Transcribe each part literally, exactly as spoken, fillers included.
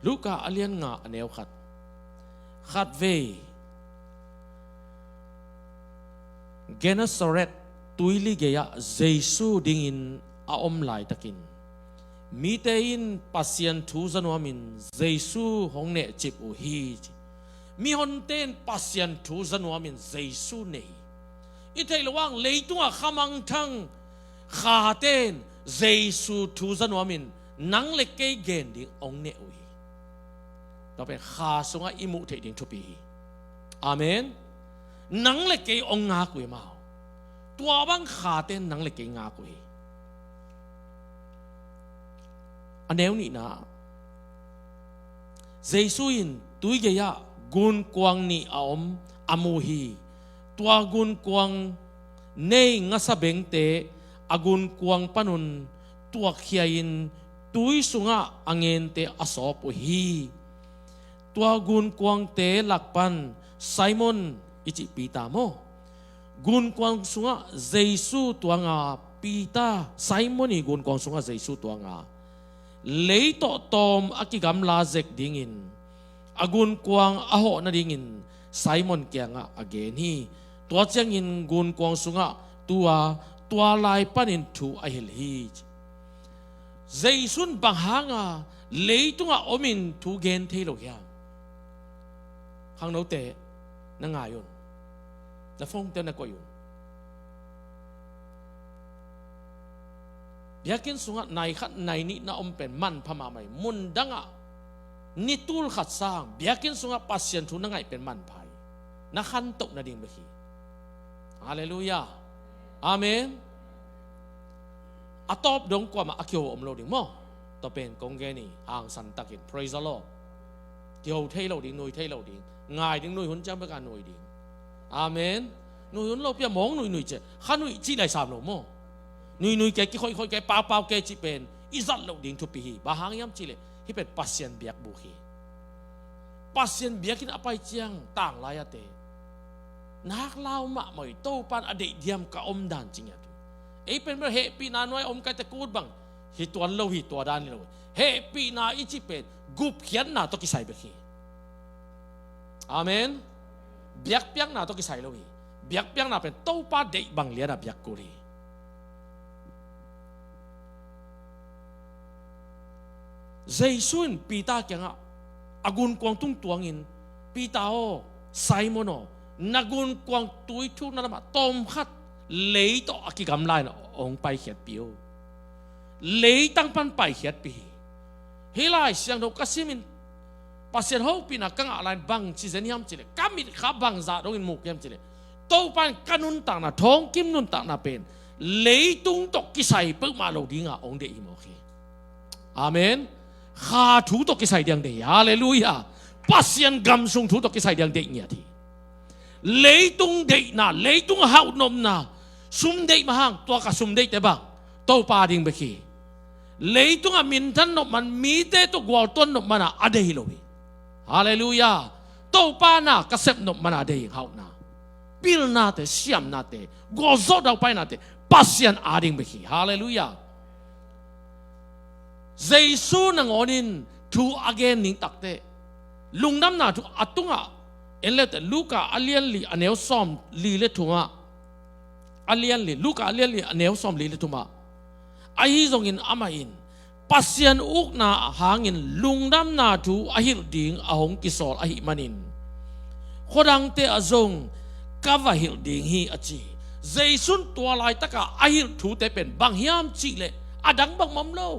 Luka a lian nga a neu khat. Khatvei Gennesaret tuili gei-ah Jesu dingin a om laitakin mite in Pasian thu za nuamin Jesu hong nehcip uh hi. Mihonte in Pasian thu za nuamin Jesu nei hi. I theih loh hang leitungah khamangthang khate in Jesu thu za nuamin nang le kei gen ding hong neh uh hi. Tua pen kha sungah i muh theih ding thupi hi. Amen. Nang le kei hong ngak uh hi maw. Tua bang khate in nang le kei ngak uh hi. A neu nihna, Jesu in tui gei-ah gunkuang nih a om a mu hi. Tua gunkuang nei ngasa bengte a gunkuang panun tuakkhia-in tui sungah a ngente a sawp uh hi. Tua gunkuangte lak pan Simon i cih Peter maw. Gunkuang sungah Jesu tuanga Peter, Simon i gunkuang sungah Jesu tuanga lei tawh tawm a kigamla zek dingin a gunkuang a hawh nadingin Simon kiangah a gen hi. Tua ciangin gunkuang sungah tu a, tua lai panin thu a hilh hi. Jesu in bang hanga leitungah omin thu gen thei lo hiam? Khangnote na ngai un. Na phone te na koih un. Biakinn sungah nai khat nai nih na om pen manpha mahmah hi. Mundangah ni tul khat sang biakinn sungah Pasian thu na ngaih pen manpha hi. Na khantoh nading bek hi. Halleluiah. Amen. A tawp dong kuamah a kiho om lo ding maw. Tua pen kong gen hi hangsan takin. Praise the Lord. Kiho thei lo ding, nui thei lo ding. Ngai ding, nui hun ciang bek a nui ding. Amen. Nui hun lo pi a mawng nuinui ci, kha nuih cih lai sam lo maw. Nuinui kei, kikhoihkhoih kei, paupau kei cih pen i zat loh ding thupi hi. Bang hang hiam cih leh hih pen Pasian biakbuk hi. Pasian biakinn a pai ciang tanglai-ate nak lau mahmah hi. Topa in a deih diam ka omdan ci ngiat uh. Ei pen bel hehpihna nuai a om kaite kut bang hi tuan lo hi, tua dan hi lo hi. Hehpihna i cih pen gupkhiatna tawh kisai bek hi. Amen. Biakpiakna tawh kisai lo hi. Biakpiakna pen Topa deih bang liana biak kul hi. Jesu in Peter kiangah a gunkuang tung tuangin, Peter aw, Simon aw, na gunkuang tui thukna lamah tawmkhat lei tawh a kigamla in hong paikhiatpih o. Leitang pan paikhiatpih hi. Hih Lai Siangtho ka simin Pasian hopihna ka ngah lai-in bang ci zen hiam cih leh, ka mitkha bangzah dongin muk hiam cih leh, Topa in ka nuntakna, thawngkim nuntakna pen leitung tawh kisai peuhmah lo dinga hong deih hi mawk hi. Amen. Kha thu tawh kisai ding deih hi. Halleluiah. Pasian gam sung thu tawh kisai ding deih ngiat hi. Leitung deihna, leitung hauhnopna, sum deih mah hang, tua ka sum deihte bang Topa ding bek hi. Leitungah minthan nop man, mite tawh gualtuan nop mana a deih hi lo hi. Halleluiah. Topa na ka sep nop mana deih hi, hauhna, pilnate, siamnate, gualzawh daupainate Pasian a ding bek hi. Halleluiah. Jesu nangawn in thu a gen ning takteh, lungdamna thu a tungah en leuteh Luka a lian li a neu sawm li le thumah, a lian li, Luka a lian li a neu sawm li le thumah, ahi zongin amah in Pasian ukna hangin lungdamna thu a hilh ding a hong kisawl ahih manin, khuadangte ah zong ka va hilh ding hi, a ci. Jesu in tua laitaka a hilh thute pen bang hiam cih leh a dang bangmah om lo.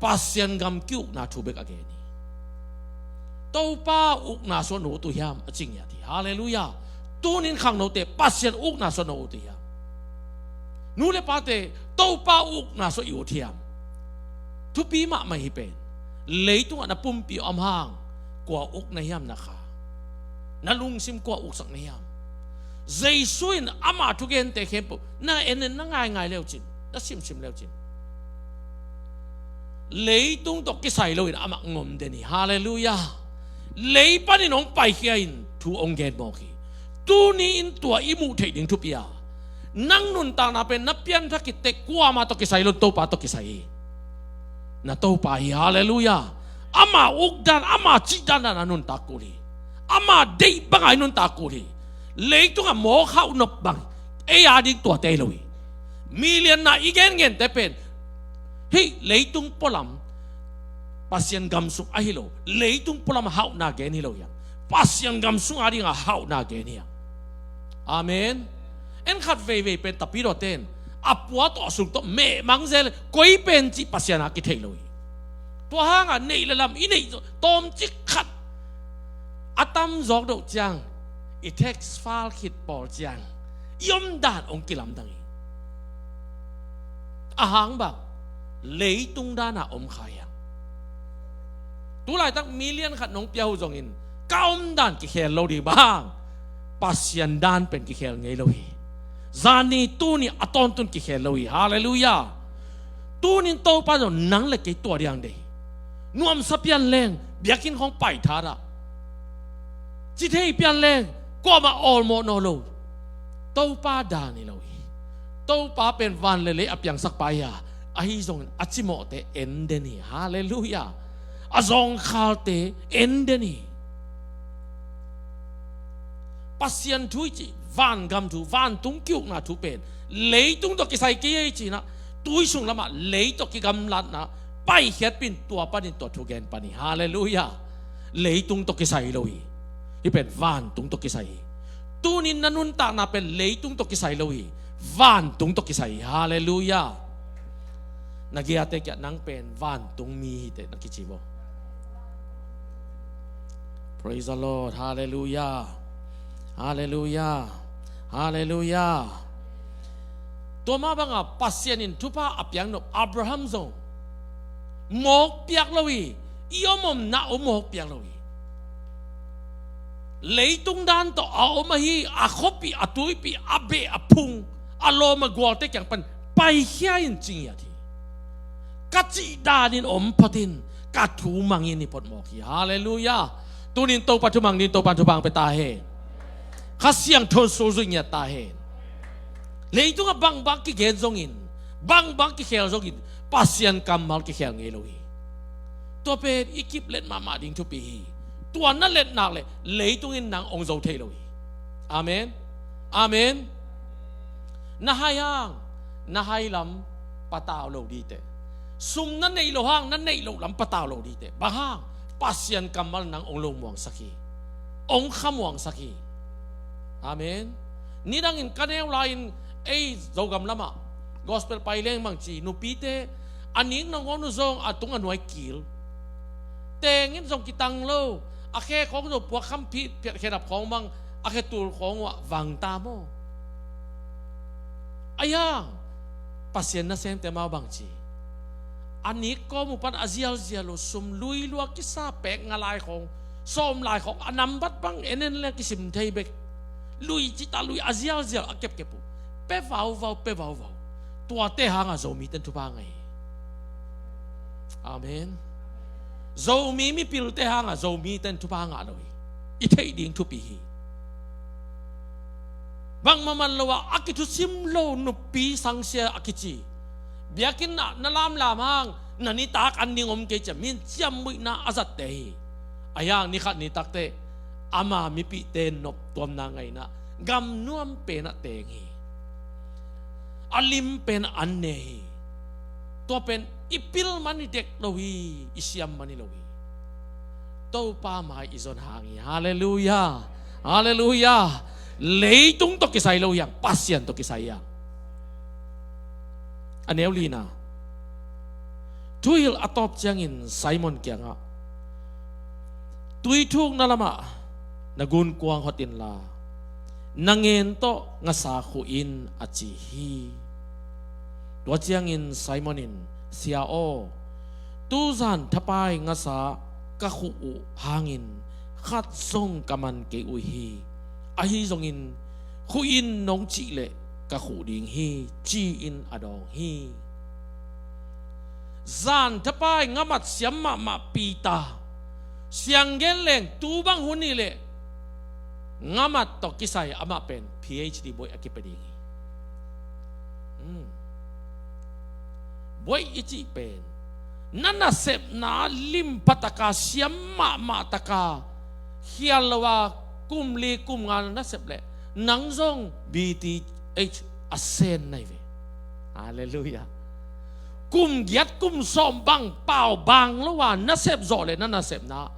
Pasian gam ki-ukna thu bek a gen hi. Topa ukna sungah na ut uh hiam, a ci ngiat hi. Halleluiah. Tunin khangnote, Pasian ukna sungah na ut uh hiam? Nu le pate, Topa ukna sungah i ut hiam? Thupi mahmah hi pen. Leitungah na pumpi a om hang kua uk na hiam, na kha, na lungsim kua uksak na hiam? Jesu in ama thugente khempeuh na en en, na ngaingai leucin, na simsim leucin, leitung tawh kisai loin amah ngom den hi. Halleluiah. Lei panin hong paikhia in thu hong gen mawk hi. Tuni in tua i muh theih ding thupi a, nang nuntakna pen na pianthak khit teh kuamah tawh kisai lo, Topa tawh kisai hi. Na Topa hi. Halleluiah. Amah Ama uk dan, ama cih dan dan a nuntak kul hi. Ama deih banga i nuntak kul hi. Leitung a mawk hauh nop bang ei a ding tuate hi lo hi. Milian na i gengen te pen hih leitung pualam Pasian gam sung ahi lo, leitung pualam a hauhna gen hi lo hiam? Pasian gam sung a ding a hauhna gen hiam? Amen. En khat veivei pen tapidaw ten a pua tawh a sung tawh mehmang zel koi pen cih Pasian a kithei lo hi. Tua hangah neih le lam i neih zawh tawmcik khat a tam zawk doh ciang i tax file khit pawl ciang i omdan hong kilamdang hi. A hang bang leitung dan a om kha hiam? Tulaitak million khat nong pia uh zongin ka omdan kikhel lo ding bang Pasian dan pen kikhel ngei lo hi. Zani tuni a tawntun kikhel lo hi. Halleluiah. Tunin Topa zong nang le kei tua diang dei. Nuamsa pian leng biakinn khong paitha dah. Ci thei pian leng kuamah awlmawh naw lo. Topa dan hi lo hi. Topa pen van le lei a piangsak pa hi a, ahi zongin a cimawhte en den hi. Halleluiah. A zawngkhalte en den hi. Pasian thu i cih vangam thu, vantung ki-ukna thu pen leitung tawh kisai kei ei cinah tui sung lamah lei tawh kigamlatna paikhiatpih in tua panin tua thugen pan hi. Halleluiah. Leitung tawh kisai lo hi. Hih pen vantung tawh kisai hi. Tunin na nuntakna pen leitung tawh kisai lo hi. Vantung tawh kisai hi. Halleluiah. Na giate kiah nang pen vantung mi hi teh na kici bo. Praise the Lord. Halleluiah. Halleluiah. Halleluiah. Tua mah banga Pasian in thupha a piaknop Abraham zong mawk piak lo hi. I om omna om mawk piak lo hi. Leitung dan tawh a om ahi a khuapih a tuipih a beh a phung a lawm a gualte kiang pan paikhia in ci ngiat hi. Ka cih danin om photin ka thu mangin hi phot mawk hi. Halleluiah. Tunin Topa thu mang ding, Topa thupha ang pe ta hen. Kha Siangtho in sulzui ngiat ta hen. Leitungah bangbang kigen zongin, bangbang kikhel zongin Pasian kammal kikhel ngei lo hi. Tua pen i kip let mahmah ding thupi hi. Tua na let nak le leitung in nang ong zo thei lo hi. Amen. Amen. Na hai hang na hai lam patau lo dih teh. Sum na neih loh hang na neih loh lam patau lo dih teh. Bang hang? Pasian kammal nang ong lo muangsak hi. Ong kha muangsak hi. Amen. Nidangin ka neu lai-in ei Zogam lamah gospel pai leng bang ci nupite a nik nangawn uh zong a tung a nuai kil. Teng in zong kitang lo. A khe khawng zong puak kham phit phiat khe dap khawng bang a khe tul khawng uh ah vang ta maw? Ahi hang Pasian nasemte mau bang ci. A nik kawm uh pan a zialzial uh sum lui lua kisa pek nga lai khawng sawm lai khawng a nambat bang en en le kisim thei bek. Lui cita lui a zialzial a kepkep uh pe vauvau pe vauvau. Tuate hangah Zomite in thupha ngah hi. Amen. Zomi mipilte hangah Zomite in thupha ngah lo hi. I theih ding thupi hi. Bangmah man lo ah a kithusim lo nupi sangsia a kici biakinn ah na lamlam hang na nitak an ding om kei ciah min ciammuihna a zatte hi. Ahi hang nikhat nitakte ama mipihte noptuamna ngaihna gam nuam penah teng hi. A lim pen an ne hi. Tua pen i pil man hi dek lo hi. I siam man hi lo hi. Topa mai i zon hang hi. Halleluiah. Halleluiah. Leitung tawh kisai lo hiang, Pasian tawh kisai hiang. A neu lina. Thuhilh a tawp ciangin Simon kiangah, tui thukna lamah na gunkuang hot inla na ngen tawh ngasa khuh in a ci hi. Tua ciangin Simon in, Sia aw, tuzan thapai ngasa ka khuh uh hangin khat zong ka man kei uh hi. Ahi zongin khuh in nong cih leh ka khuh ding hi, ci-in a dawng hi. Zan thapai ngamat siam mahmah Peter, siang gen leng tu bang hun hi leh ngamat tawh kisai amah pen P H D buaih a kipia ding hi. Hmm. Buaih i cih pen Na nasepna lim pha taka, siam mahmah taka, khial lo a kum li kum nga na nasep leh nang zong B T H a sen na hi ve. Halleluiah. Kum giat kum sawm bang pau bang lo a nasep zawh leh na nasepna,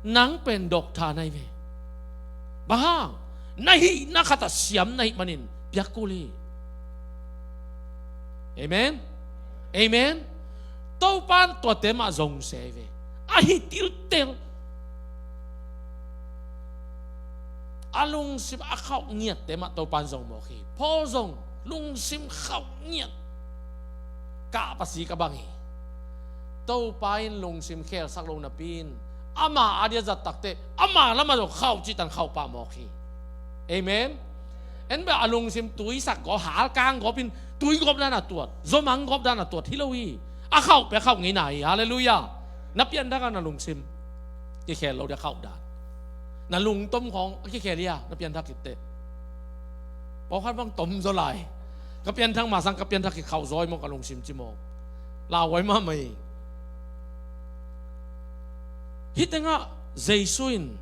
nang pen doctor na hi ve. Bang hang? Na hihna khat ah siam na hih manin piak kul hi. Amen. Amen. Topa'n tuate mah zong se ve. A hi tiltel. A lungsim a khauh ngiatte mah Topa'n zong mawk hi. Paul zong lungsim khauh ngiat, kah pasi ka bang hi. Topa in lungsim khelsak lo napi in ama a dia zat takteh ama lamah zong khauh cihtan khauh pah mawk hi. Amen. En bel a lungsim tuisak gawp, halkang gawp in, tui gawp dan a tuat, zawmang gawp dan a tuat hi lo hi. A khauh pia khauh ngeina hi. Halleluiah. Na pianthak a na lungsim kikhel lo dia khauh dan. Na lungtom khawng a kikhel hi a, na pianthak khitteh. Pawlkhat bang tom zaw lai. Ka pianthak mah sang ka pianthak kikhauh zaw hi maw, ka lungsim ci maw. Lauhuai mahmah hi. Hih tengah Jesu in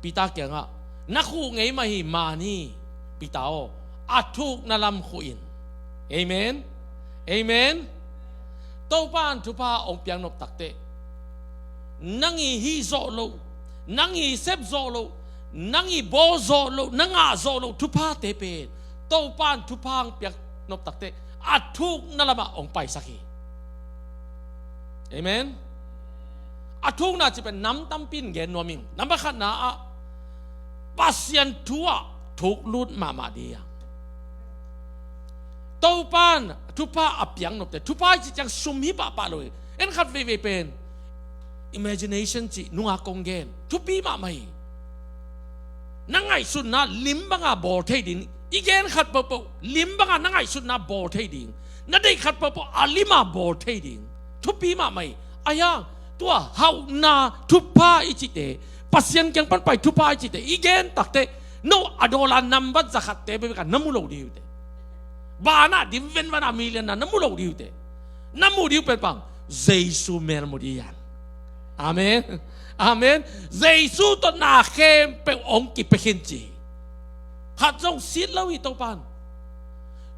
Peter kiangah, na khuh ngei mah hi, man hi, Peter aw, a thukna lam khuh in. Amen. Amen. Topa'n thupha hong piak nop takteh, nang i hih zawh loh, nang i sep zawh loh, nang i bawl zawh loh, na ngah zawh loh thuphate pen Topa'n thupha hong piak nop takteh a thukna lamah hong paisak hi. Amen. A thukna cih pen nam tampi in gen nuam ing. Nambat khatna ah Pasian thu ah thuk lut mahmah ding hi a. Topa'n thupha a piak nopte, thupha i cih ciang sum hi pahpah lo hi. En khat veivei pen imagination cih nungak kong gen, thupi mahmah hi. Na ngaihsutna lim banga bawl thei ding, i gen khat pohpoh lim banga na ngaihsutna bawl thei ding, na deih khat pohpoh a lima bawl thei ding, thupi mahmah hi. Ahi hang tua hauhna thupha i cihte, Pasian kiang pan pai thupha i cihte i gen takteh, no a dollar nambat zakhatte bekbek a na mu lo ding uh teh. Banah dim venvan a million na na mu lo ding uh teh. Na mu ding uh pen bang? Jesu mel mu ding hi hang. Amen. Amen. Jesu tawh na khempeuh hong kipia khin ci. Khat zong sit lo hi Topa'n.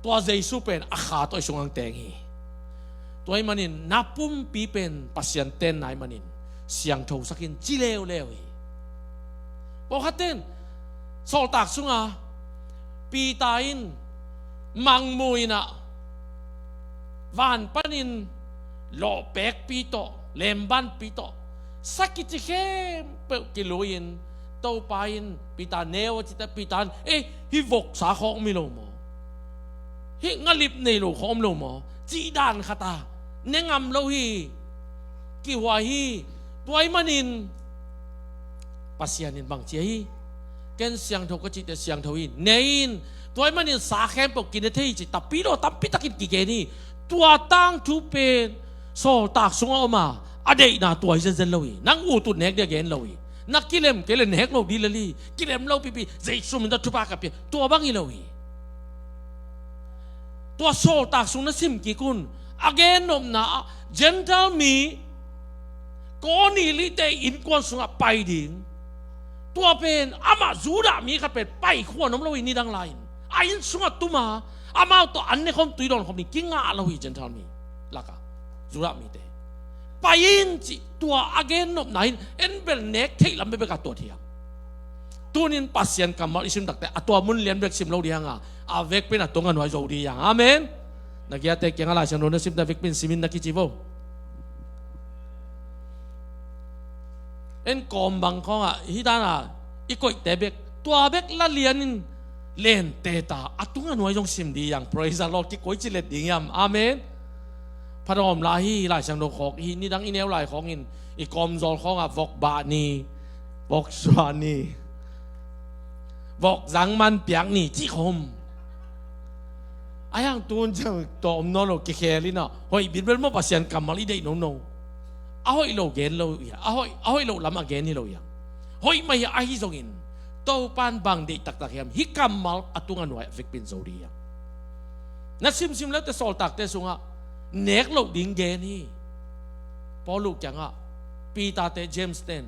Tua Jesu pen a kha tawh i sungah hong teng hi. Tua ahih manin na pumpi pen Pasian tenna ahih manin siangthosak in ci leuleu hi. Pawlkhatte in Sawltak sungah Peter in mangmu in ah van panin lawhpekpi tawh, lembanpi tawh, sa kici khempeuh kilui-in, Topa in Peter neu a cih teh Peter in, ei, hih voksa khawng om hi lo maw? Hih ngalip nei lo khawng om lo maw? Cih dan khat a ne ngam lo hi. Kihuai hi. Tua ahih manin Pasian in bang ci hi? Ken siangtho ka cih teh siangtho hi, ne in. Tua ahih manin sa khempeuh kine thei hi ci, tapi lo tampi takin kigen hi. Tua tangthu pen Sawltak sungah om a, a deihna tua hi zenzen lo hi. Nang ut ut nek ding a gen lo hi. Na kilem kei leh nek lo ding lel hi. Kilem lo pipi, Jesu min tawh thupha ka pia, tua bang hi lo hi. Tua Sawltak sung na sim kik un, a gennopna ah Gentile mi Kornelite innkuan sungah pai ding. Tua pen amah Judah mi khat pen paikhua nuam lo hi, nidang lai-in a inn sungah tum a, amau tawh an ne khawm tui dawn khawm ding kingah lo hi, Gentile mi lakah Judah mite. Pai in cih tua a gennopna in en bel nek theih lam bekbek a tuat hi a. Tunin Pasian kammal i sim takteh a tua mun lian bek sim lo ding a, a vekpi in a tung a nuai zo ding hi hang. Amen. Na giate kiangah Lai Siangtho na sim teh a vekpi in sim in na kici vo. En kawm bang khawngah hih dan a i koihte bek, tua bek la lian in lente ta, a tung a nuai zong sim ding hi hang. Praise the Lord. Kikoih ci let ding hiam? Amen. Phatawm lai hi. Lai Siangtho khawk hi. Nidang i neu lai khawngin i kawmzawl khawngah vok bah ni, vok sua ni, vok zangman piak ni cih khawng. Ahi hang tun ciang tawm nawn lo, kikhel in ah, hoih bit bel maw, Pasian kammal i deih nono. A hoih lo gen lo hi a, a hoih, a hoih loh lam a gen hi lo hi a. Hoih mah hi a, ahi zongin Topa'n bang deih taktak hiam? Hih kammal a tung a nuai a vekpi in zo ding hi a. Na simsim leute Sawltakte sungah nek loh ding gen hi. Paul uh kiangah Peter te James ten,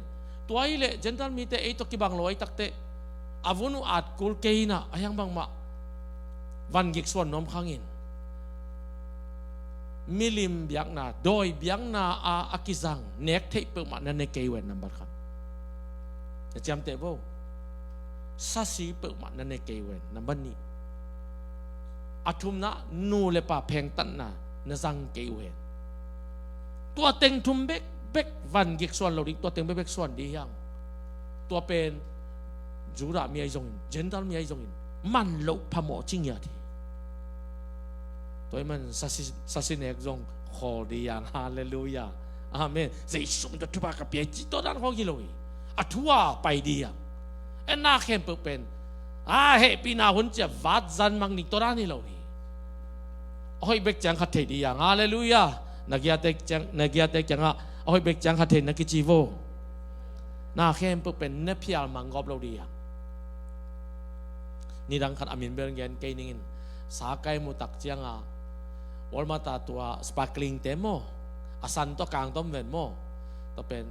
tua hi leh Gentile mite ei tawh kibang lo ahi takteh a vun uh at kul kei inah a hiang bangmah van gik suan nuam khangin milim biakna, dawi biakna a a kizang nek theih peuhmah na ne kei uh hen, nambat khat. Na ciamteh vo. Sasi peuhmah na ne kei uh hen, nambat nih. A thumna, nu le pa phengtatna na zang kei uh hen. Tua teng thum bekbek van gik suan lo ding, tua teng bekbek suan dih hiang. Tua pen Judah mi ahi zongin, Gentile mi ahi zongin man loh phamawh ci ngiat hi. Tua ahih man sasi, sasi nek zong khawl dih hiang. Halleluiah. Amen. Jesu min tawh thupha ka pia hi ci tua dan khawng hi lo hi. A thu a pai dih hiang. En na khempeuh pen a hehpihna hun cia vat zan mang ning tua dan hi lo hi. A hoih bek ciang khat thei dih hiang. Halleluiah. Na giate ciang, na giate kiangah a hoih bek ciang khat thei na kici vo. Na khempeuh pen na phial mang gawp lo dih hiang. Nidang khat a min bel gen kei ningin, sa kai mu tak cianga Walmart a tua sparkling te maw, a san tawh kang tawh om ven maw, tua pen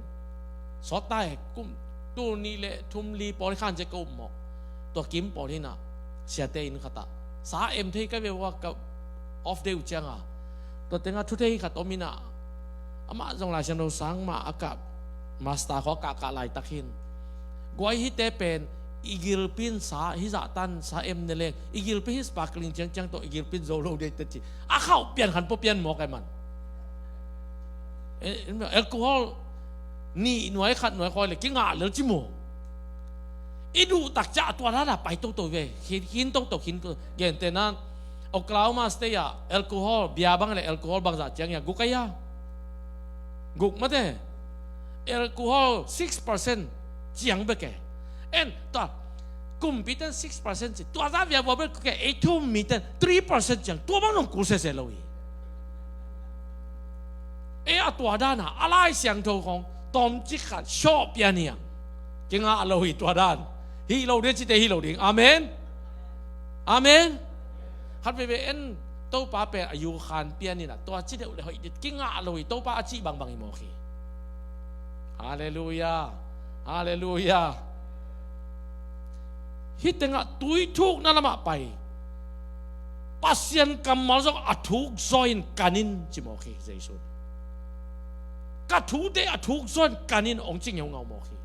sawt ta e, kum tul nih le thum li pawl hi khan cia ka up maw. Tua kim pawl hinah siate inn khatah sa em thei ka ve ua, ka off day uh cianga tua tengah thu thei khat om inah, amah zong Lai Siangtho sang mah a kah, master khawng a kahkah laitak hin, guai hite pen i gilpi in sa hizah tan sa em ne leng, i gilpi hi sparkling ciangciang tawh i gilpi in zo lo dei teci. A khauh pian khan pua pian mawk ai man. Eh, alcohol nih nuai khat nuai khawi le kingah lel ci maw. I duh tak ciah a tua dada pai toto ve. Khin, khin toto, khin toto. Gentehna, Oklahoma State ah alcohol, bia bang le alcohol bangzah ciang ia guk ai a. Guk mate. Alcohol six percent ciang bek e. En tua kumpiten six percent ci, tua za via vua bek guk e, ei thu miten three percent ciang, tua bang nong kul sese lo hi. Ei a tua dana a Lai Siangtho khawng tawmcik khat sawh pian hiang. Kingah lo hi tua dan. Hih lo ding cite hih lo ding. Amen. Amen. Khat veve en Topa pen a yu khan pian inah tua ci deuh le hoih dit kingah lo hi. Topa a cih bangbang hi mawk hi. Halleluiah. Halleluiah. Hih tengah tui thukna lamah pai. Pasian kammal zong a thuk zaw in kan in ci mawk hi Jesu. Ka thute a thuk zaw in kan in hong ci ngeungau mawk hi.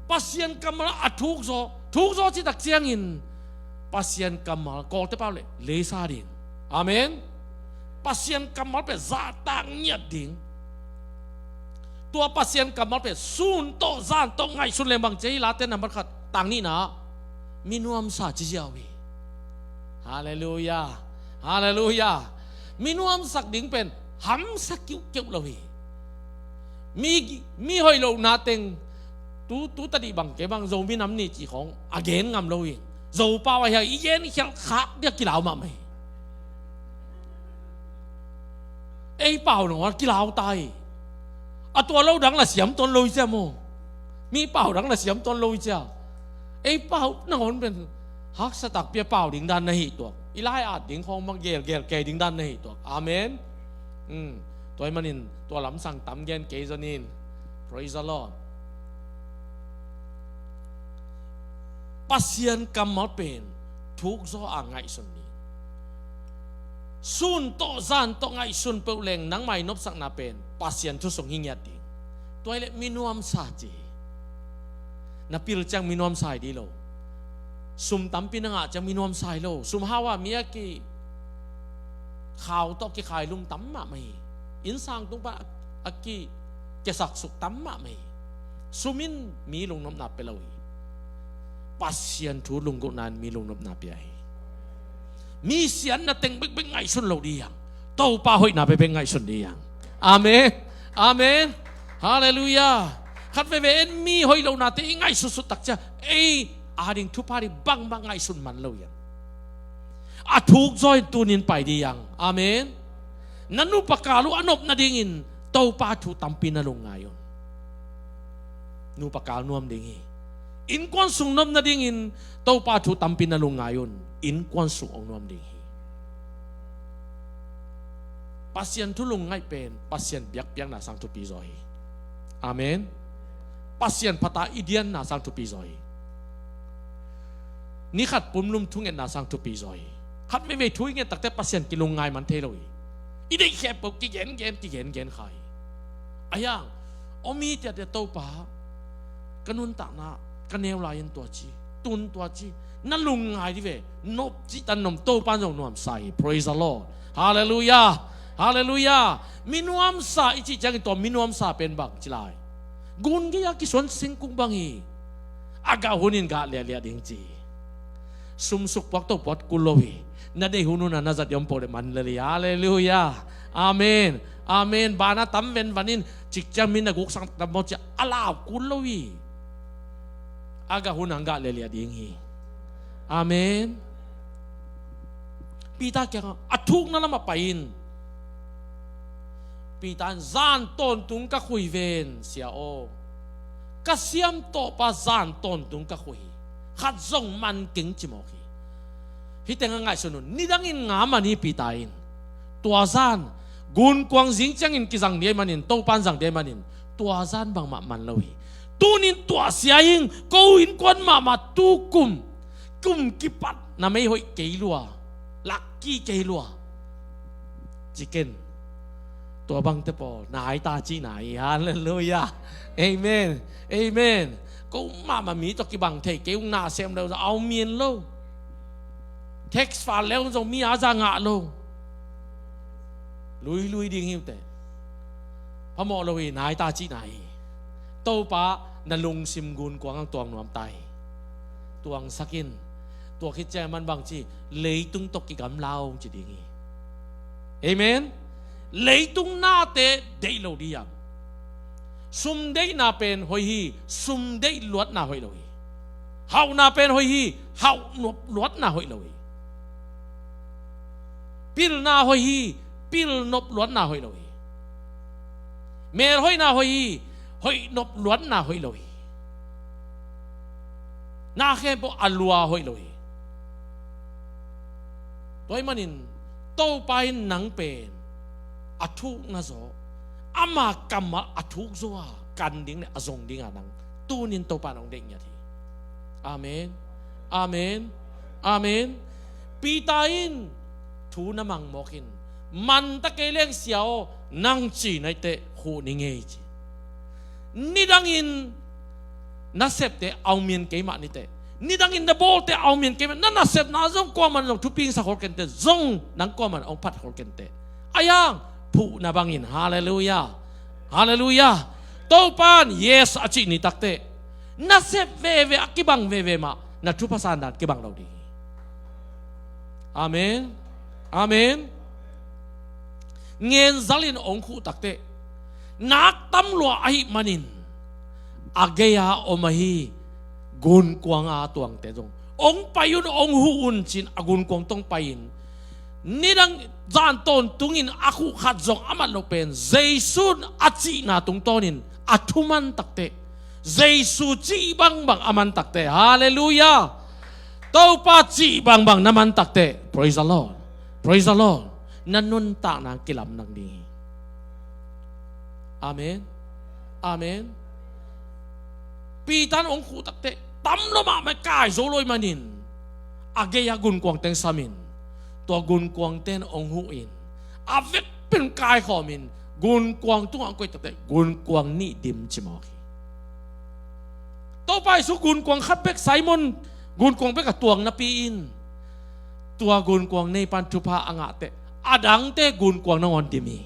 Pasian kammal a thuk zaw, thuk zaw citak ciangin Pasian kammal, Kawlte pau le leisa ding. Amen. Pasian kammal pen zahtak ngiat ding. Tua Pasian kammal pen sun tawh zan tawh ngaihsun leng bang ci hi, Late nambat khat tang nihna, mi nuamsa ci ziau hi. Halleluiah. Halleluiah. Mi nuamsak ding pen hamsa kiuhkeuh lo hi. Mi, mi hoih lohna teng tu, tu tadih bang kei bang Zomi Nam Ni cih khawng a gen ngam lo hi. Zopau a hiang i gen khialh khak dia kilau mahmah hi. Ei pau nangawn kilau ta hi. A tua lo dang la siam tuan lo hi cia maw. Mi pau dang la siam tuan lo hi cia. Ei pau nangawn pen haksa takpi a pau ding dan na hih tuak. I lai at ding khawng mang gelgel kei ding dan na hih tuak. Amen. Hmm. Tua ahih manin tua lamsang tam gen kei zon in. Praise the Lord. Pasian kammal pen thuk zaw a ngaihsun ni. Sun tawh zan tawh ngaihsun peuh leng nangmah i nopsakna pen Pasian thu sung hi ngiat ding. Tua hi leh mi nuamsa ci hi. Na pil ciang mi nuamsa hi dih lo. Sum tampi na ngah ciang mi nuamsa hi lo. Sum hau a mi a ki khau tawh kikhai lum tam mahmah hi. Innsang tung pan a ki kiasak suk tam mahmah hi. Sum in mi lungnopna pia lo hi. Pasian thu lunggulhna in mi lungnopna pia hi. Mi siatna teng bekbek ngaihsun lo dih hiang. Topa hoihna bekbek ngaihsun dih hiang. Amen. Amen. Halleluiah. Khat veve en mi hoih lohnate i ngaihsutsut tak cia ei a ding thupha ding bangbang ngaihsun man lo hiang. A thuk zaw in tunin pai dih hiang. Amen. Na nupa kal uh a nop nadingin Topa thu tampi na lungngai un. Nupa kal nuam ding hi. Innkuan sung nop nadingin Topa thu tampi na lungngai un. Innkuan sung hong nuam ding hi. Pasian thu lungngaih pen Pasian biakpiakna sang thupi zaw hi. Amen. Pasian phata i dianna sang thupi zaw hi. Ni khat pumlum thungetna sang thupi zaw hi. Khat veivei thu i nget takte Pasian kilungngai man thei lo hi. I deih khempeuh kigengen kigengen kha hi. A hiang om hi tiate Topa, ka nuntakna ka neu lai-in tua ci, tun tua ci, na lungngai dih ve. Nop cihtan nop, Topa in zong nuamsa hi. Praise the Lord. Halleluiah. Halleluiah. Mi nuamsa i cih ciangin tua mi nuamsa pen bang ci lai? Gun gei-a kisuan singkung bang hi. A gah hunin gah liahliah ding ci. Sumsuk puak to puak kul lo hi. Na deih hun hun a na zat i om peuh le man lel hi. Halleluiah. Amen. Amen. Bana tam venvan in, cikciang mi na guksak tam maw ci a lau kul lo hi. A gah hun hang gah liahliah ding hi. Amen. Peter kiangah a thukna lamah pai in. Peter in, zan tawntung ka khui ven, Sia aw. Ka siam tawhpa zan tawntung ka khui hi. Khat zong man keng ci mawk hi. Hih teng a ngaihsun un. Nidangin nga man hi Peter in. Tua zan, gunkuang zing ciangin kizang ding ahih manin, Topa in zang ding ahih manin, tua zan bangmah man lo hi. Tunin tuah sia ing, ko innkuan mahmah tu kum, kum kipat na mei hoih kei lua, lak ki kei lua. Ci ken. Tua bangte pawl na hai ta cihna hi. Halleluiah. Amen. Amen. Ko mahmah mi tawh kibang thei kei ung, na sem leu zah au mian lo. Text fal leu zong mi a za ngah lo. Luilui ding hi uh teh. Phamawh lo hi, na hai ta cihna hi. Topa, na lungsim gunkuang ang tuang nuam ta hi. Tuangsak in. Tua khit ciang man bang ci, leitung tawh kigamla ung ci ding hi. Amen. Leitung nate deih lo dih hiam? Sum deihna pen hoih hi, sum deih luatna hoih lo hi. Hauhna pen hoih hi, hauh nop luatna hoih lo hi. Pilna hoih hi, pil nop luatna hoih lo hi. Mel hoihna hoih hi, hoih nop luatna hoih lo hi. Na khempeuh a lua hoih lo hi. Tua ahih manin Topa in nang pen a thukna zaw, ama kammal a thuk zaw a kan ding le a zong ding a nang tunin Topa in hong deih ngiat hi. Amen. Amen. Amen. Peter in thu na mang mawk in, man ta kei leng Sia aw, nang cih na hih teh huh ni ngei ci. Nidangin na septe au mian kei mah ni teh. Nidangin na bawlte au mian kei mah. Na nasepna zong kuaman zong thupingsak khol ken teh. Zong nang kuaman hong phat khol ken teh. A hiang phuhna bangin. Halleluiah. Halleluiah. Topa in yes a cih ni tak teh, na sep veve a kibang veve mah na thupha san dan kibang lo ding hi. Amen. Amen. Ngenzalin hong khuh tak teh, nak tam lua ahih manin a gei-a om ahi gunkuang a tuangte zong, hong pai un, hong huh un ci-in a gunkuang tawh hong pai-in, nidang zan tawntungin a khuh khat zong a mat loh pen Jesu in a cihna tungtawnin a thuman tak teh, Jesu cih bangbang a man tak teh. Halleluiah. Topa cih bangbang na man tak teh. Praise the Lord. Praise the Lord. Na nuntakna kilamdang ding hi. Amen. Amen. Peter in hong khuh tak teh, tam lo mahmah, kai zo lo ahih manin a gei-a gunkuang teng samin, tua gunkuang ten hong huh in, a vekpi in kaikhawmin gunkuang tungah hong koih tak teh, gunkuang nih dim ci mawk hi. Topa Jesu gunkuang khat bek, Simon gunkuang bek a tuang napi-in, tua gunkuang neipan thupha a ngah teh, a dangte gunkuang nangawn dim hi.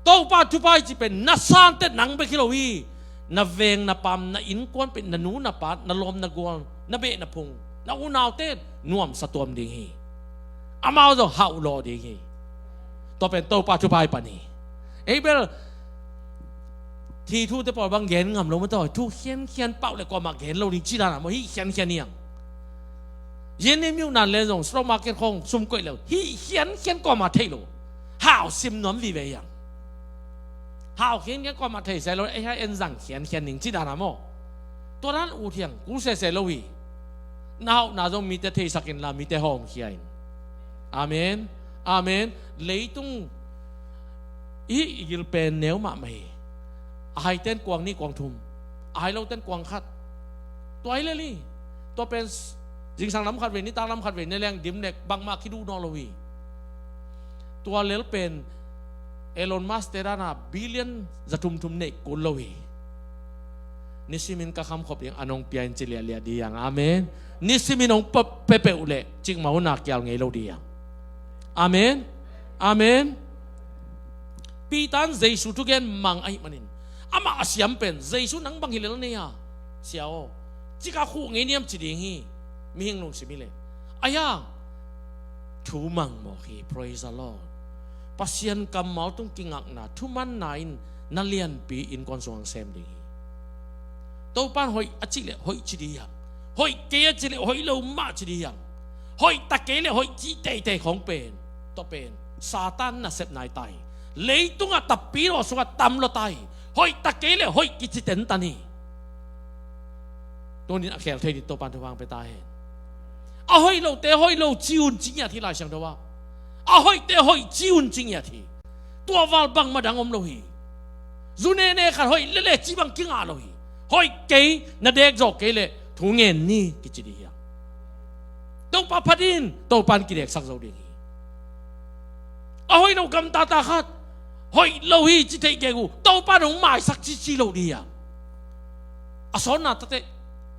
Topa thupha i cih pen na sante nang bek hi lo hi. Na veng na pam, na innkuan pen, na nu na pa, na lawm na gual, na beh na phung, na unaute nuamsa tuam ding hi. Amau zong hauh lawh ding hi. Tua pen Topa thupha i pan hi. Ei bel, thi thute pawl bang gen ngam lo maw, tua thu khiankhian pauh le kuamah gen lo ding cih dan a maw, hih khiankhian hi hang. Yen ni miuh nan le zong supermarket khawng sum koih lo, hih khiankhian kuamah theih lo. Hau sim nuam vive hi hang. Hau khiankhian kuamah theih sai lo, ei ha en zang khiankhian ning cih dan a maw. Tua dan ut hi hang, kul sese lo hi. Na hauhna zong mite theisak inla, mite hawmkhia in. Amen. Amen. Leitung I, i gil pen neu mahmah hi. A haiten kuang nih kuang thum, a hai loten kuang khat. Tua hi lel hi. Tua pen zingsang lam khat vei, nitak lam khat vei ne leng dim lek bangmah kiduh nawn lo hi. Tua lel pen Elon Musk te dana billion za thum thum neih kul lo hi. Nisimin ka khamkhop ding a nong pia in ci liahliah ding hi hang. Amen. Nisimin hong pe- pepeuh leh cikmah hun a kial ngei lo ding hi hang. Amen. Amen. Peter in Jesu thugen mang ahih manin, amah a siam pen Jesu nang bang hi lel nei a, Sia aw, cik a khuh ngei niam ci ding hi. Mihing lungsim hi leh. Ahi hang thu mang mawk hi. Praise the Lord. Pasian kammal tung kingakna, thumanna in na lianpi innkuan sung hong sem ding hi. Topan hoih a cih leh hoih ci ding hi hang. Hoih kei a cih leh hoih lo mah ci ding hi hang. Hoih ta kei leh hoih cih teitei khawng pen, tua pen Satan nasepna hi ta hi. Leitungah tapidaw sungah tam lua ta hi. Hoih ta kei leh hoih kici tentan hi. Tunin a khel thei ding Topan thupha hong pia ta hen. A hoih lote hoih lo ci un ci ngiat hi Lai Siangtho ah. A hoihte hoih ci un ci ngiat hi. Tua val bangmah dang om lo hi. Zu nene khat hoih lele ci bang kingah lo hi. Hoih kei, na dek zawh kei leh thu ngen ni kici ding hi hang. Topa phat in, Topan kideksak zo ding hi. A hoih lo gamtata khat hoih lo hi ci theih gegu Topan hong maisak cici lo ding hi hang. A sawtna tateh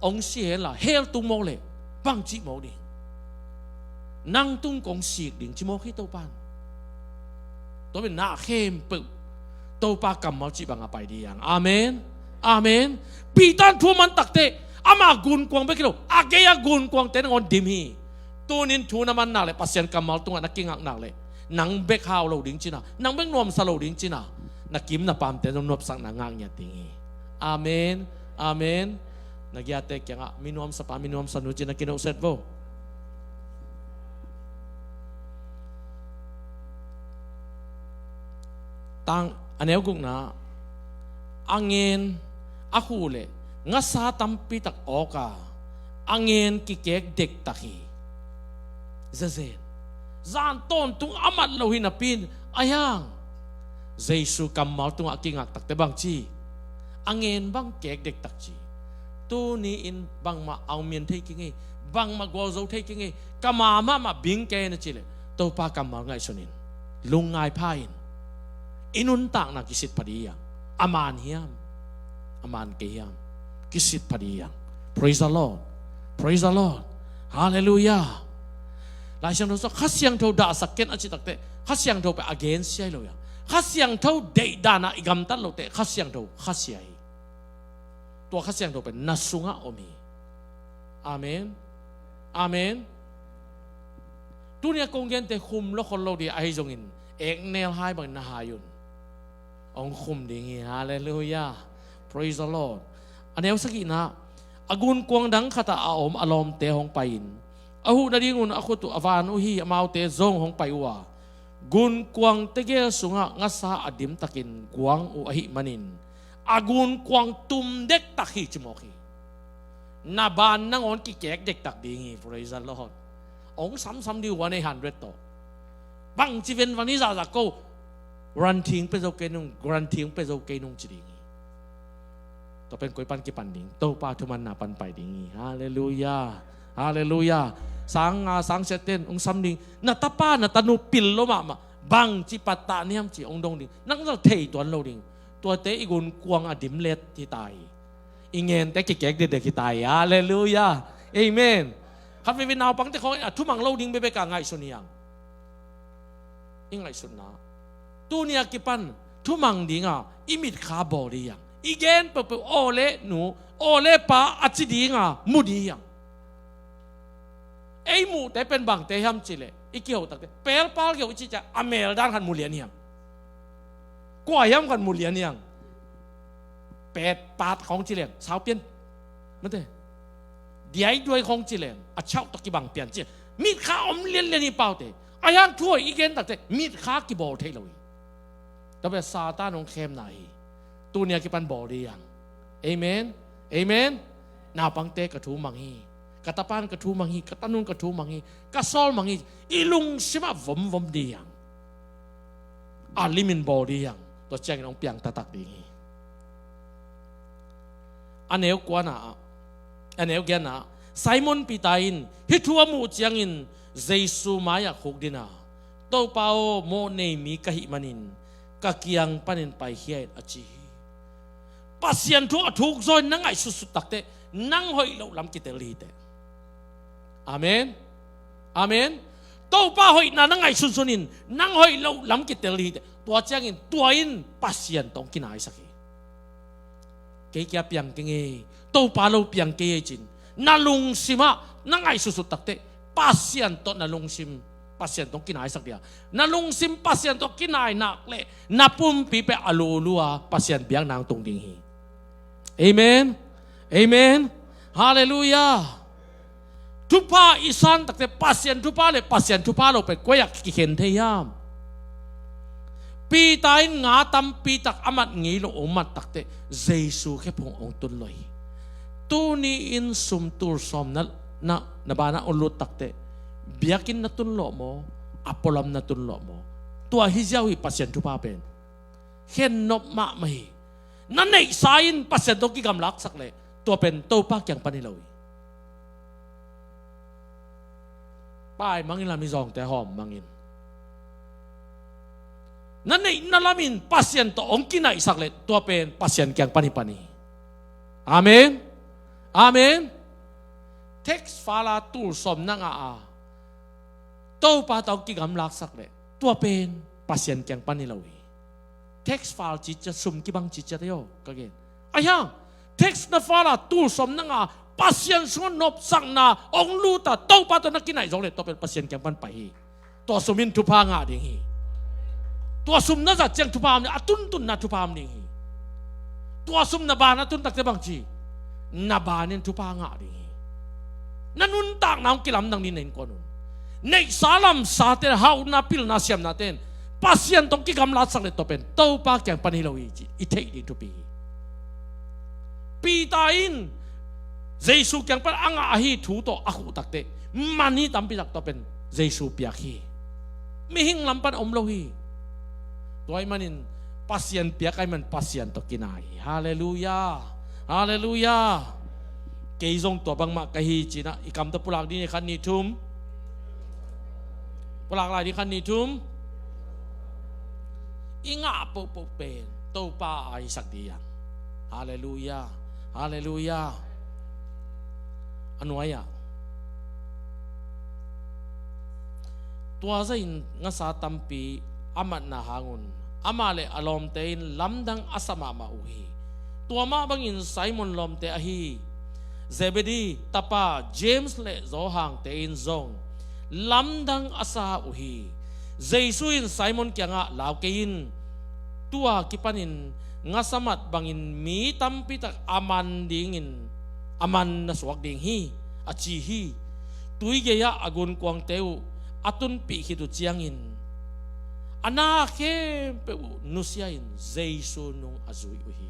hong si hen la, hell tung mawk leh bangci mawk ding? Nang tung kong sik ding ci mawk hi Topan. Tua pen na khempeuh Topa kammal cih bangah pai ding hi hang. Amen. Amen. Peter in thu man takteh ama gunkuang bek hi lo, a gei a gunkuangte nangawn dim hi. Tunin thu na man nak leh, Pasian kammal tungah na kingak nak leh, nang bek hau lo ding cina, nang bek nuamsa lo ding cina, na kim na pamte zong nuamsakna ngak ngiat ding hi. Amen. Amen. Na giate kiangah mi nuamsapa, mi nuamsanu cina kinawhset vo. Tang a neu gukna, a ngen a khuh leh ngasa tampi tak awk a, a ngen kikek dektak hi. Zezen. Zan tawntung a mat lo hi napi in, ahi hang Jesu kammal tungah a kingak takteh bang ci? A ngen bang kek dektak ci. Tuni in bangmah aung mian thei kei ngei, bangmah gualzo thei kei ngei, ka ma mahmah bing kei na cih leh, Topa kammal ngaihsun in, lungngai pha in, i nuntakna kisit pha ding hi hang. A man hiam, a man kei hiam, kisit pha ding hi hang. Praise the Lord. Praise the Lord. Hallelujah. Lai Siangtho sung Kha Siangtho dahsak ken a cih takteh, Kha Siangtho pen a gensia hi lo hi hang. Kha Siangtho deihdan a i gamtat lohteh Kha Siangtho khasia hi. Tua Kha Siangtho pen na sungah om hi. Amen. Amen. Tuni a kong gente khum lua khol lo ding ahi zongin, eknel hai bangin na hai un. Hong khum ding hi. Hallelujah. Praise the Lord. A neu sagihna, a gunkuang dang khatah a om a lawmte hong pai-in, a huh nadingun a khut uh a van uh hi, amaute zong hong pai uh a, gunkuang tegel sungah ngasa a dimtakin guang uh ahih manin, a gunkuang tum dektak hi ci mawk hi. Na ban nangawn kikek dektak ding hi. Praise the Lord. Hong samsam ding one eight hundred tawh. Bangci venvan hi zahzah ko. Guarantee hong pia zo kei nung, guarantee hong pia zo kei nung ci ding hi. Tua pen koi pan kipan ding? Topa thumanna pan pai ding hi. Hallelujah. Hallelujah. Sang nga sang siaten hong sam ding. Na tapa na tanu pil lo mahmah, bangci pattah niam ci hong dong ding. Nang zah thei tuan lo ding. Tuate i gunkuang a dim let hi ta hi. I ngente kikek dekdek hi ta hi. Hallelujah. Amen. Khat veivei naupangte khawng a thumang lo ding bekbek a ngaihsun hi hang. I ngaihsutna, tuni a kipan thumang dinga i mitkha bawl hi hang. I gen peuhpeuh, aw le nu, aw le pa a ci dinga mu ding hi hang. Ei muhte pen bangte hiam cih leh, i kiho takte pelpal kiho i cih ciang a meldan khat mu lian hi hang. Kua hiam khat mu lian hi hang. Petpat khawng ci leng, saupian, mate, diaiduai khawng ci leng, a chauh tawh kibang pian ci. Mitkha om lianlian hi paute. Ahi hang thu hoih i gen takte mitkha kibawl thei lo hi. Tua pen Satan hong khemna hi. Tuni a kipan bawl ding hi hang. Amen. Amen. Naupangte ka thu mang hi. Ka tapan ka thu mang hi. Ka tanun ka thu mang hi. Ka sawl mang hi. I lungsimah vomvom ding hi hang. a limin bawl ding hi hang. Tua ciangin hong piang taktak ding hi. A neu kuana ah, a neu giana ah, Simon Peter in hih thu a muh ciangin Jesu mai-ah khukdin a, "Topa aw, mawh nei mi ka hih manin ka kiang panin paikhia in," a ci hi. Pasian thu a thuk zaw in na ngaihsutsut takteh nang hoih loh lam kitel hi teh. Amen. Amen. Topa hoihna na ngaihsunsun in nang hoih loh lam kitel hi teh. Tua ciangin tua in Pasian tawh hong kinaisak hi. "Kei kia piang keng ei, Topa lo piang kei ei," ci-in na lungsimah na ngaihsutsut takteh Pasian tawh na lungsim, Pasian tawh hong kinaisak ding a, na lungsim Pasian tawh kinai nak leh na pumpi pen a lulu a Pasian biakna hong tung ding hi. Amen. Amen. Halleluiah. Thupha i san takteh Pasian thupha le Pasian thupha lo pen koi-ah kikhen thei hiam? Peter in nga tampi tak a mat ngei lo hong mat takteh Jesu khephung hong tun lo hi. Tuni in sum tul sawm na, na, na banah hong lut takteh biakinn na tun lawh maw, a pualam na tun lawh maw? Tua hi ziau hi Pasian thupha pen. Khennop mahmah hi. Na neihsa in Pasian tawh kigamlatsak leh tua pen Topa kiang pan hi lo hi. Pai mangin lam i zawngte hawm mangin. Na neihna lamin Pasian tawh hong kinaihsak leh tua pen Pasian kiang pan hi pan hi. Amen. Amen. Tax file-a tul sawm na ngah a, Topa tawh hong kigamlatsak leh tua pen Pasian kiang pan hi lo hi. Tax file ciciat, sum kibang ciciat ahi aw, ka gen. Ahi hang tax na file a, tul sawm na ngah a, Pasian sungah nopsakna hong lut a, Topa tawh na kinaih zawk leh tua pen Pasian kiang pan pai hi. Tua sum in thupha ngah ding hi. Tua sum na zat ciang thupha om ding, a tuntunna thupha om ding hi. Tua sum na ban a tun takteh bang ci? Na ban in thupha ngah ding hi. Na nuntakna hong kilamdang ding na innkuan un. Neihsa lamsate, hauhna, pilna, siamnate in Pasian tawh hong kigamlatsak leh tua pen Topa kiang pan hi lo hi ci i theih ding thupi hi. Peter in Jesu kiang pan a ngah ahi thu tawh a khuh takteh man hi, tampi tak tua pen Jesu piak hi. Mihing lam pan om lo hi. Tua ahih manin Pasian piak ahih man Pasian tawh kinai hi. Halleluiah. Halleluiah. Kei zong tua bangmah ka hi ci-in ah i kam tawh pulak ding hi, khat nih thum. Pulak lai ding, khat nih thum. I ngah pohpoh pen Topa a aisak ding hi hang. Halleluiah. Halleluiah. A nuai-ah, tua zahin ngasa tampi a matna hangun amah le a lawmte in lamdang a sa mahmah uh hi. Tua mah bangin Simon lawmte ahi Zebedee tapa James le Johan-te in zong lamdang a sa uh hi. Jesu in Simon kiangah, "Lau kei in, tua kipanin ngasa mat bangin mi tampi tak a man dingin a man na suak ding hi," a ci hi. Tui gei-ah a gunkuangte uh a tunpih khit uh ciangin a na khempeuh uh nusia-in Jesu nung a zui uh hi.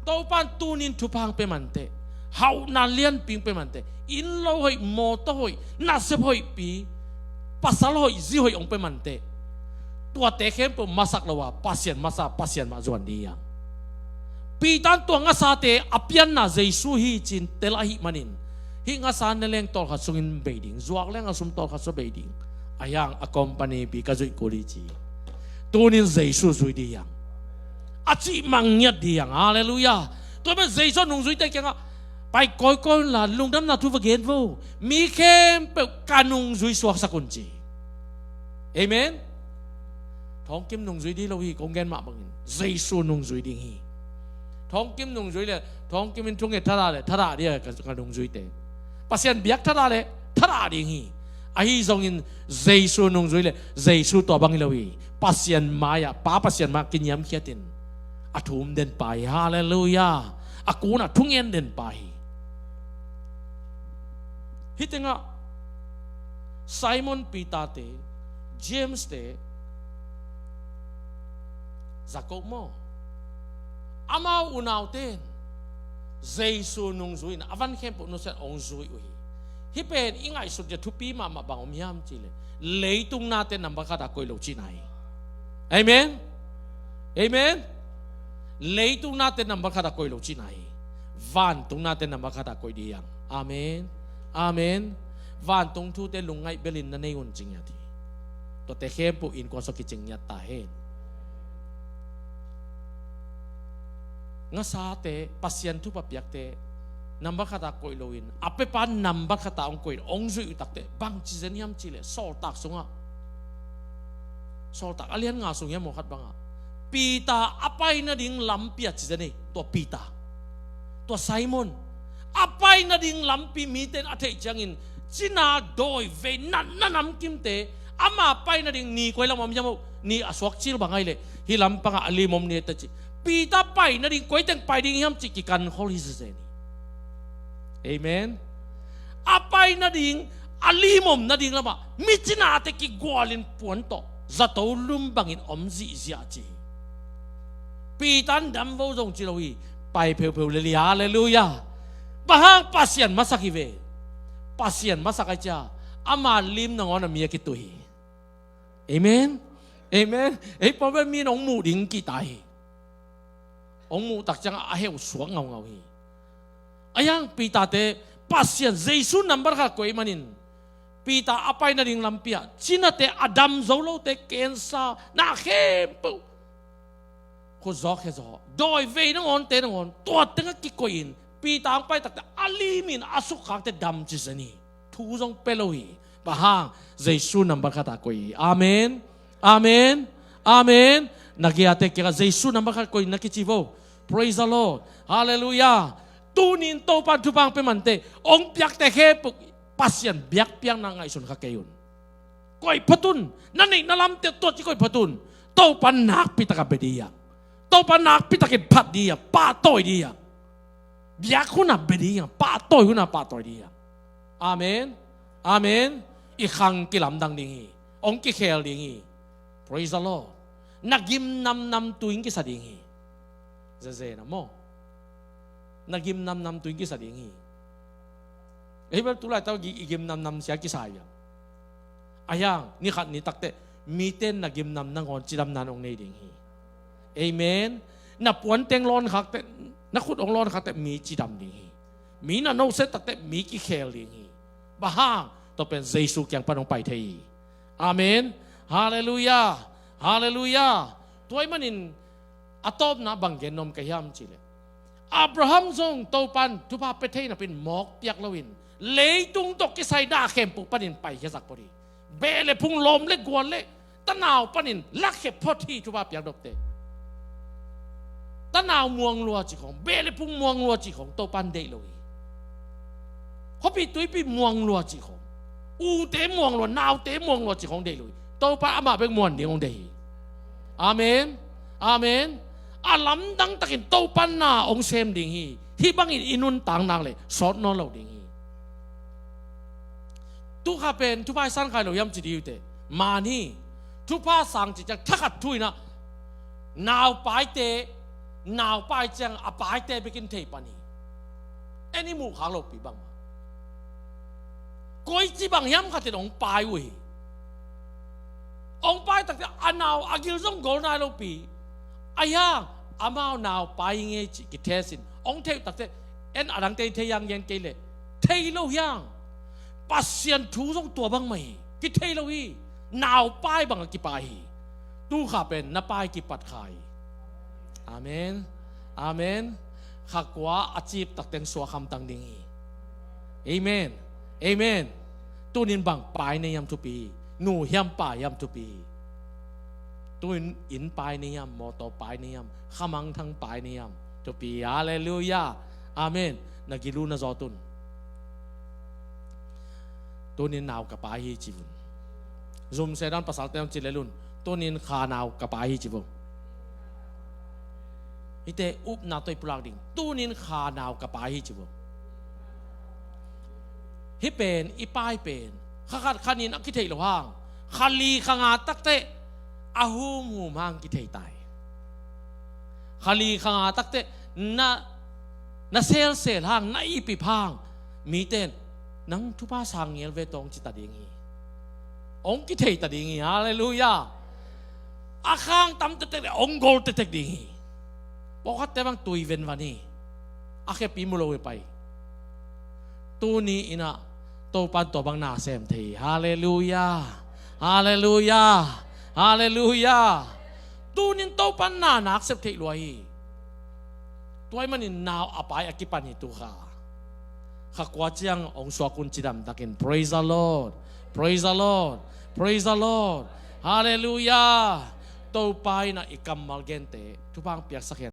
Topa in tuni-in thupha hong pia manteh, hauhna lianpi hong pia manteh, inn lo hoih, mawtaw hoih, nasep hoihpi, pasal hoih, zi hoih hong pia manteh, tuate khempeuh masak lo a, Pasian masa, Pasian mah zuan ding hi hang. Peter in tua ngasate a pianna Jesu hi ci-in tel ahih manin, "Hih ngasa ne leng tawlkhat sungin bei ding, zuak leng a sum tawlkhat sung bei ding. Ahi hang a company pi ka zuih kul hi," ci. Tuni-in Jesu zui ding hi hang. A cih mang ngiat ding hi hang. Halleluiah. Tua ahih manin Jesu nungzuite kiangah, "Pai kawikawi unla, lungdamna thu va gen vo. Mi khempeuh ka nungzui suaksak un," ci. Amen. Thawngkim nungzui ding lo hi, kong gen mah bangin Jesu nungzui ding hi. Thawngkim nungzui le, Thawngkim in thunget thadah le, thadah ding a ka, ka nungzuite. Pasian biak thadah le, thadah ding hi. Ahi zongin Jesu nungzui le, Jesu tua bang hi lo hi. Pasian mai-ah, Pa Pasian mai-ah kiniamkhiatin a thum den pa hi. Halleluiah. A kunah thungen den pa hi. Hih tengah Simon Peter-te, James-te, Jacob maw, amau unaute in Jesu nungzui-in a van khempeuh nusia-in hong zui uh hi. Hih pen i ngaihsut ding a thupi mahmah bang om hiam cih leh, leitung nate nambat khat a koih lo cihna hi. Amen. Amen. Leitung nate nambat khat ah koih lo cihna hi. Vantung nate nambat khat ah koih ding hi hang. Amen. Amen. Vantung thute lungngaih belin na nei un ci ngiat hi. Tuate khempeuh innkuan sung kicing ngiat ta hen. Ngasate, Pasian thupha piakte nambat khat ah koih loin, a pepa nambat khat ah hong koih, hong zuih uh takteh bangci zen hiam cihleh, Sawltak sungah, Sawltak a lian nga sung hiam, maw, khat bangah Peter a pai nading lampi ah ci zen hi. Tua Peter, tua Simon, a pai nading lampi mite in a theih ciangin, cina dawi vei natna namkimte, ama pai nading ni koi lam om hiam, maw, ni a suak cil bang ahih leh hih lampangah a lim om ni teh ci. Peter pai nading, koi teng pai ding hiam cih kikan khol hi zen hi. Amen. A pai nading, a lim om nading lamah mi cinate kigualin puan tawh zato lum bangin om zihziah ci hi. Peter in dam vo zong ci lo hi. Pai pheupheu lel hi. Halleluiah. Bang hang? Pasian masak hi ve. Pasian masak ahih ciang ama lim nangawn a mi a kituh hi. Amen. Amen. Ei, problem, mi in hong muh ding kihta hi. Hong muh tak ciang a heu suak ngaungau hi. Ahi hang Peter-te Pasian, Jesu nambat khat koih manin, Peter a pai nading lampi ah cinate, a dam zo lote, cancer, na khempeuh, khut zaw khe zaw, dawi vei nangawnte nangawn, tua tengah kikoihin Peter hong pai takteh a lim in a sukkhakte dam ci zen hi. Thu zong pia lo hi. Bang hang? Jesu nambat khat ah koih hi. Amen. Amen. Amen. Na giate kiangah Jesu nambat khat koih na kici vo. Praise the Lord. Halleluiah. Tuni in Topa in thupha hong pia mante, hong piakte khempeuh Pasian biakpiakna ngaihsun kha kei un. Koih phot un. Na neih na lamte tua ci koih phot un. Topa in nakpi takin bia ding hi hang. Topa in nakpi takin phat ding hi hang. Pahtawi ding hi hang. Biak hun ah bia ding hi hang. Pahtawi hun ah pahtawi ding hi hang. Amen. Amen. I khang kilamdang ding hi. Hong kikhel ding hi. Praise the Lord. Na gim namnam tui in kisa ding hi. Zezen ah maw. Na gim namnam tui in kisa ding hi. Ei, bel tu laitak i gim namnam sia kisa hi a. Ahi hang, ni khat ni takteh mite in na gim nam nangawn cidamna hong nei ding hi. Amen. Na puanteng lawn khakteh, na khut hong lawn khakteh mi cidam ding hi. Mi na noset takteh mi kikhel ding hi. Bang hang? Tua pen Jesu kiang pan hong pai thei hi. Amen. Halleluiah. Halleluiah. Tua ahih manin a tawpna bang gen nuam ka hiam cihleh, Abraham zong Topa in thupha pia thei napin mawk piak loin, leitung tawh kisai na khempeuh panin paikhia zak phot hi. Beh le phung, lawm le gual le tanau panin lakhia phot hi, thupha piak dopte. Tanau muang lua cih khawng, beh le phung muang lua cih khawng Topa in deih lo hi. Khuapi tuipi muang lua cih khawng, ute muang lua, naute muang lua cih khawng deih lo hi. Topa amah bek muan ding hong deih hi. Amen. Amen. A lamdang takin Topa in na hong sem ding hi. Hih bangin i nuntak nak leh sawt nawn lo ding hi. Tu kha pen thupha i san kha lo hiam ci ding uh teh, man hi. Thupha sang cih ciang thakhat thu in ah, nau paite, nau pai ciang a paite bek in thei pan hi. En i muh khak lopi bangmah. Koici bang hiam khat in hong pai uh hi. Hong pai takteh a nau a gil zong gol nai lopi. Ahi hang amau nau pai hi ngei cih kithesin hong theih uh takteh, en a dangte in thei hiam gen kei leh, thei lo hi hang. Pasian thu zong tua bangmah hi. Kithei lo hi. Nau pai bang a kipai hi. Tu kha pen na pai kipat kha hi. Amen. Amen. Kha kua a cip takteng suak hamtang ding hi. Amen. Amen. Tunin bang pai na hiam thupi hi. Nu hiam pa hiam thupi hi. Tunin inn pai na hiam, mawtaw pai na hiam, khamangthang pai na hiam thupi hi. Halleluiah. Amen. Na gil uh na zawt un. Tunin nau ka pai hi ci un. Zum sedan pasalte hong ci lel un. Tunin kha nau ka pai hi ci vo. Hihte upna tawh i pulak ding. Tunin kha nau ka pai hi ci vo. Hih pen i pai pen kha khat kha nih in a kitheih loh hang, kha li kha nga takteh a humhum hang kithei ta hi. Kha li kha nga takteh na, na selsel hang, na ipip hang, mite in nang thupha sang ngel ve tawh hong ci ta ding hi. Hong kithei ta ding hi. Halleluiah. A khang tam tektek le hong gol tektek ding hi. Pawlkhatte bang tui venvan hi. A khepi mu lo hi pai. Tuni in ah Topan tua bang na sem thei hi. Halleluiah. Halleluiah. Halleluiah. Tunin Topan na nak sep theih lua hi. Tua ahih manin nau a pai a kipan hi tu kha. Kha kua ciang hong suak un cidam takin, praise the Lord. Praise the Lord. Praise the Lord. Halleluiah. Topa in ah i kammal gente thupha piaksak hi.